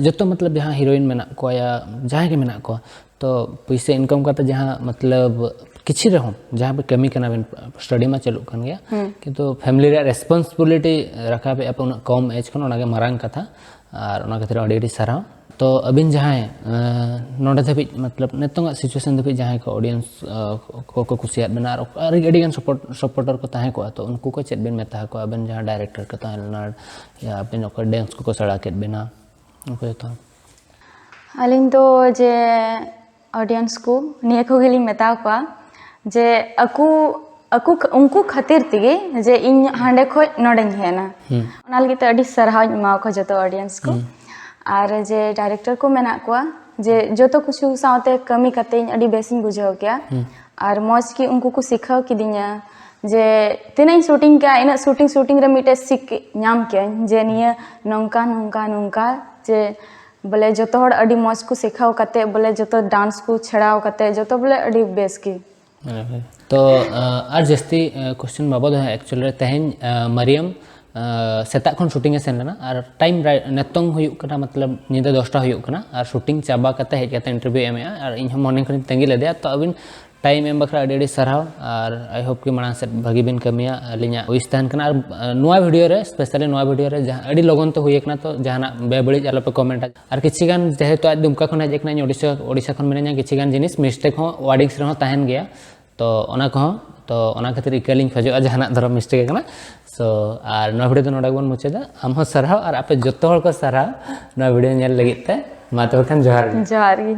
ᱡᱚᱛᱚ ᱢᱚᱛᱞᱚᱵ ᱡᱟᱦᱟᱸ ᱦᱤᱨᱳᱭᱤᱱ ᱢᱮᱱᱟᱜ ᱠᱚᱣᱟ ᱭᱟ ᱡᱟᱦᱟᱸᱭ ᱜᱮ ᱢᱮᱱᱟᱜ ᱠᱚᱣᱟ, ᱛᱚ ᱯᱩᱭᱥᱟᱹ ᱤᱱᱠᱟᱢ ᱠᱟᱛᱮ ᱡᱟᱦᱟᱸ ᱢᱚᱛᱞᱚᱵ ᱠᱤᱪᱷᱤ ᱨᱮᱦᱚᱸ ᱡᱟᱦᱟᱸ ᱯᱮ ᱠᱟᱹᱢᱤ ᱠᱟᱱᱟ ᱵᱮᱱ, ᱥᱴᱟᱰᱤ ᱢᱟ ᱪᱟᱹᱞᱩᱜ ᱠᱟᱱ ᱜᱮᱭᱟ, ᱦᱩᱸ᱾ ᱠᱤᱱᱛᱩ ᱯᱷᱮᱢᱤᱞᱤ ᱨᱮᱭᱟᱜ ᱨᱮᱥᱯᱚᱱᱥᱤᱵᱤᱞᱤᱴᱤ ᱨᱟᱠᱟᱵᱮᱜᱼᱟ ᱯᱮ ᱩᱱᱟᱹᱜ ᱠᱚᱢ ᱮᱡᱽ ᱠᱷᱚᱱ, ᱚᱱᱟᱜᱮ ᱢᱟᱨᱟᱝ ᱠᱟᱛᱷᱟ᱾ ᱟᱨ ᱚᱱᱟ ᱠᱷᱟᱹᱛᱤᱨ ᱟᱹᱰᱤ ᱟᱹᱰᱤ ᱥᱟᱨᱦᱟᱣ᱾ ᱛᱚ ᱟᱹᱵᱤᱱ ᱡᱟᱦᱟᱸᱭ ᱮᱸ, ᱱᱚᱰᱮ ᱫᱷᱟᱹᱵᱤᱡ ᱢᱚᱛᱞᱚᱵ ᱱᱤᱛᱚᱝᱟᱜ ᱥᱤᱪᱩᱭᱮᱥᱚᱱ ᱫᱷᱟᱹᱵᱤᱡ ᱡᱟᱦᱟᱸᱭ ᱠᱚ ᱚᱰᱤᱭᱮᱱᱥ ᱠᱚᱠᱚ ᱠᱩᱥᱤᱭᱟᱫ ᱵᱮᱱᱟ ᱟᱨ ᱟᱹᱰᱤ ᱟᱹᱰᱤᱜᱟᱱ ᱥᱟᱯᱳᱨᱴ ᱥᱟᱯᱳᱨᱴᱟᱨ ᱠᱚ ᱛᱟᱦᱮᱸ ᱠᱚᱜᱼᱟ, ᱛᱚ ᱩᱱᱠᱩ ᱠᱚ ᱪᱮᱫ ᱵᱮᱱ ᱢᱮᱛᱟ ᱠᱚᱣᱟ? ᱟᱵᱮᱱ ᱡᱟᱦᱟᱸ ᱰᱟᱭᱨᱮᱠᱴᱚᱨ ᱠᱚ ᱛᱟᱦᱮᱸ ᱞᱮᱱᱟ ᱭᱟ ᱟᱵᱮᱱ ᱚᱠᱚᱭ ᱰᱮᱱᱥ ᱠᱚᱠᱚ ᱥᱮᱬᱟ ᱠᱮᱫ ᱵᱮᱱᱟ, ᱩᱱᱠᱩ ᱡᱚᱛᱚ? ᱟᱹᱞᱤᱧ ᱫᱚ ᱡᱮ ᱚᱰᱤᱭᱮᱱᱥ ᱠᱚ ᱱᱤᱭᱟᱹ ᱠᱚᱜᱮᱞᱤᱧ ᱢᱮᱛᱟ ᱠᱚᱣᱟ ᱡᱮ ᱟᱠᱚ ᱟᱠᱚ ᱩᱱᱠᱩ ᱠᱷᱟᱹᱛᱤᱨ ᱛᱮᱜᱮ ᱡᱮ ᱤᱧ ᱦᱟᱸᱰᱮ ᱠᱷᱚᱡ ᱱᱚᱰᱮᱧ ᱦᱮᱡ ᱮᱱᱟ᱾ ᱦᱩᱸ᱾ ᱚᱱᱟ ᱞᱟᱹᱜᱤᱫ ᱛᱮ ᱟᱹᱰᱤ ᱥᱟᱨᱦᱟᱣ ᱤᱧ ᱮᱢᱟ ᱠᱚᱣᱟ ᱡᱚᱛᱚ ᱚᱰᱤᱭᱮᱱᱥ ᱠᱚ᱾ ᱦᱩᱸ᱾ ᱟᱨ ᱡᱮ ᱰᱟᱭᱨᱮᱠᱴᱚᱨ ᱠᱚ ᱢᱮᱱᱟᱜ ᱠᱚᱣᱟ, ᱡᱮ ᱡᱚᱛᱚ ᱠᱤᱪᱷᱩ ᱥᱟᱶᱛᱮ ᱠᱟᱹᱢᱤ ᱠᱟᱛᱮ ᱤᱧ ᱟᱹᱰᱤ ᱵᱮᱥᱤᱧ ᱵᱩᱡᱷᱟᱹᱣ ᱠᱮᱭᱟ᱾ ᱦᱩᱸ᱾ ᱟᱨ ᱢᱚᱡᱽ ᱜᱮ ᱩᱱᱠᱩ ᱠᱚ ᱥᱤᱠᱷᱟᱹᱣ ᱠᱤᱫᱤᱧᱟ ᱡᱮ ᱛᱤᱱᱟᱹᱜ ᱤᱧ ᱥᱩᱴᱤᱝ ᱠᱮᱜᱼᱟ, ᱤᱱᱟᱹᱜ ᱥᱩᱴᱤᱝ ᱥᱩᱴᱤᱝ ᱨᱮ ᱢᱤᱫᱴᱮᱡ ᱥᱤᱠ ᱧᱟᱢ ᱠᱮᱜᱼᱟᱹᱧ ᱡᱮ ᱱᱤᱭᱟᱹ ᱱᱚᱝᱠᱟ ᱱᱚᱝᱠᱟ ᱱᱚᱝᱠᱟ ᱡᱮ ᱵᱚᱞᱮ ᱡᱚᱛᱚ ᱦᱚᱲ ᱟᱹᱰᱤ ᱢᱚᱡᱽ ᱠᱚ ᱥᱤᱠᱷᱟᱹᱣ ᱠᱟᱛᱮ, ᱵᱚᱞᱮ ᱡᱚᱛᱚ ᱰᱟᱱᱥ ᱠᱚ ᱪᱷᱟᱲᱟᱣ ᱠᱟᱛᱮ ᱡᱚᱛᱚ ᱵᱚᱞᱮ ᱟᱹᱰᱤ ᱵᱮᱥ ᱜᱮ᱾ ᱛᱚ ᱟᱨ ᱡᱟᱹᱥᱛᱤ ᱠᱚᱥᱪᱮᱱ ᱵᱟᱵᱚ ᱫᱚᱦᱚᱭᱟ᱾ ᱮᱠᱪᱩᱭᱮᱞ ᱨᱮ ᱛᱮᱦᱮᱧ ᱢᱟᱨᱤᱭᱟᱢ ᱥᱮᱛᱟᱜ ᱠᱷᱚᱱ ᱥᱩᱴᱤᱝ ᱮ ᱥᱮᱱ ᱞᱮᱱᱟ ᱟᱨ ᱴᱟᱭᱤᱢ ᱱᱤᱛᱚᱝ ᱦᱩᱭᱩᱜ ᱠᱟᱱᱟ, ᱢᱚᱛᱞᱚᱵ ᱧᱤᱫᱟᱹ ᱫᱚᱥᱴᱟ ᱦᱩᱭᱩᱜ ᱠᱟᱱᱟ ᱟᱨ ᱥᱩᱴᱤᱝ ᱪᱟᱵᱟ ᱠᱟᱛᱮ ᱦᱮᱡ ᱠᱟᱛᱮ ᱤᱱᱴᱟᱨᱵᱷᱤᱭᱩ ᱮᱢᱮᱜᱼᱟ ᱟᱨ ᱤᱧ ᱦᱚᱸ ᱢᱚᱨᱱᱤᱝ ᱠᱷᱚᱱᱤᱧ ᱛᱟᱺᱜᱤ ᱞᱮᱫᱮᱭᱟ᱾ ᱛᱚ ᱟᱹᱵᱤᱱ ᱴᱟᱭᱤᱢ ᱮᱢ ᱵᱟᱠᱷᱨᱟ ᱟᱹᱰᱤ ᱟᱹᱰᱤ ᱥᱟᱨᱦᱟᱣ ᱟᱨ ᱟᱭ ᱦᱳᱯ ᱠᱤ ᱢᱟᱲᱟᱝ ᱥᱮᱫ ᱵᱷᱟᱹᱜᱤ ᱵᱤᱱ ᱠᱟᱹᱢᱤᱭᱟ᱾ ᱟᱹᱞᱤᱧᱟᱜ ᱩᱭᱤᱥ ᱛᱟᱦᱮᱱ ᱠᱟᱱᱟ ᱟᱨ ᱱᱚᱣᱟ ᱵᱷᱤᱰᱤᱭᱳ ᱨᱮ, ᱥᱯᱮᱥᱟᱞᱤ ᱱᱚᱣᱟ ᱵᱷᱤᱰᱤᱭᱳ ᱨᱮ ᱡᱟᱦᱟᱸ ᱟᱹᱰᱤ ᱞᱚᱜᱚᱱ ᱛᱮ ᱦᱩᱭ ᱟᱠᱟᱱᱟ, ᱛᱚ ᱡᱟᱦᱟᱱᱟᱜ ᱵᱮᱵᱟᱹᱲᱤᱡ ᱟᱞᱚᱯᱮ ᱠᱚᱢᱮᱱᱴᱟ᱾ ᱟᱨ ᱠᱤᱪᱷᱤ ᱜᱟᱱ ᱡᱮᱦᱮᱛᱩ ᱟᱡ ᱫᱩᱢᱠᱟ ᱠᱷᱚᱱ ᱦᱮᱡ ᱟᱠᱟᱱᱟ, ᱤᱧ ᱳᱰᱤᱥᱟ ᱳᱰᱤᱥᱟ ᱠᱷᱚᱱ ᱢᱤᱱᱟᱹᱧᱟ, ᱠᱤᱪᱷᱤ ᱜᱟᱱ ᱡᱤᱱᱤᱥ ᱢᱤᱥᱴᱮᱠ ᱦᱚᱸ ᱣᱟᱨᱰᱤᱝᱥ ᱨᱮᱦᱚᱸ ᱛᱟᱦᱮᱱ ᱜᱮᱭᱟ᱾ ᱛᱚ ᱚᱱᱟ ᱠᱚᱦᱚᱸ, ᱛᱚ ᱚᱱᱟ ᱠᱷᱟᱹᱛᱤᱨ ᱤᱠᱟᱹ ᱞᱤᱧ ᱠᱷᱚᱡᱚᱜᱼᱟ ᱡᱟᱦᱟᱱᱟᱜ ᱫᱷᱚᱨᱚᱢ ᱢᱤᱥᱴᱮᱠ ᱟᱠᱟᱱᱟ᱾ ᱥᱳ ᱟᱨ ᱱᱚᱣᱟ ᱵᱷᱤᱰᱤᱭᱳ ᱫᱚ ᱱᱚᱰᱮ ᱜᱮᱵᱚᱱ ᱢᱩᱪᱟᱹᱫᱟ᱾ ᱟᱢ ᱦᱚᱸ ᱥᱟᱨᱦᱟᱣ ᱟᱨ ᱟᱯᱮ ᱡᱚᱛᱚ ᱦᱚᱲ ᱠᱚ ᱥᱟᱨᱦᱟᱣ ᱱᱚᱣᱟ ᱵᱷᱤᱰᱤᱭᱳ ᱧᱮᱞ ᱞᱟᱹᱜᱤᱫ ᱛᱮ᱾ ᱢᱟ ᱛᱚᱵᱮ ᱠᱷᱟᱱ ᱡᱚᱦᱟᱨ ᱜᱮ᱾ ᱡᱚᱦᱟᱨ ᱜᱮ᱾